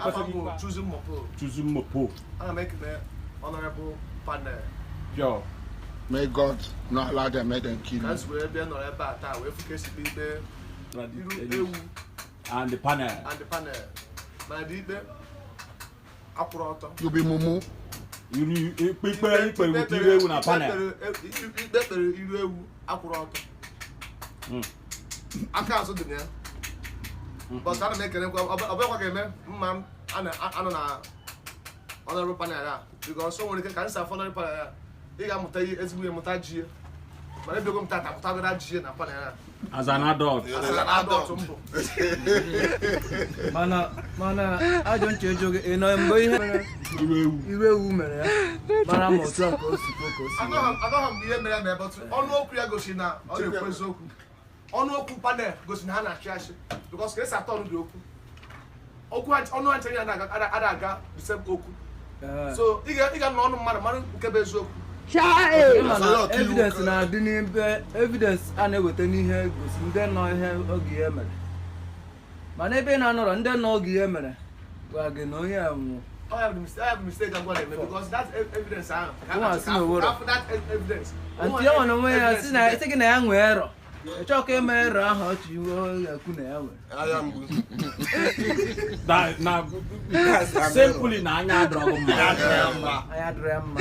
Afa Kwesịrị m bụ ikpe a. Chuzu Mopo. Chuzu Mopo. Ana m ekele honorable panel. Pure. May God not allow them, make them kill Ka you. m si wee bịa nọrọ ebe a taa wee fụ ka esi kpe ikpe iru ewu And the panel. And the panel, mana dị ikpe akwụrụ ọtọ. You be mumu. Iru ikpe ikpe ikpe with iru ewu na panel. Ikpe kpere iru ewu akwụrụ ọtọ. Aka azụ dị na ya, but ana m ekelekwa ọbụkwa ga-eme mma m anọ na honorable panel a, because o nwere ike ka m si afọ honorable panel a, ị ga-amụta ihe, ezigbo ihe, mụta ji, mana ebigo m tata mụtagoro ji na panel a. As an adult. As an adult mbụ. Mana ajọ nche ejo gị, ị nọ mgbe ihe mere? Iru ewu. Iru ewu mere ya, mara ma otu a ka o si kwuo ka o si mee. Anọghị m ihe mere ya na ebe otu ọnụ okwu ya gosiri na ọ na-ekwu eziokwu. Ọnụ okwu panel gosiri na ha na-achị achị, because ka esi atọ ọnụ dị okwu okwu ọnụ ha nchere ya ada aga the same okwu. So ị ga nọ ọnụ mmadụ mara nke bụ eziokwu. Ịma na evidence na-adị n'ebe evidence a na-eweta n'ihe gosi ndị nọ ihe oge ihe mere, mana ebe ị na-anọrọ, ndị nọ oge ihe mere gwa gị na onye a nwụrụ. Ọ ya bụ mistake agwa na-eme, because that evidence ahụ ka a Nwa na-achọ sị na owero. ka afụ that evidence. Antị ya nwa na onwe ya sị na sị gị na ya nwee error, ịchọ ka eme error ahụ ọchị iwe ọ ga-ekwu na ya nwere. Anya mgbu. Na simply na anya adọrọ mma. Anya dịrị ya mma.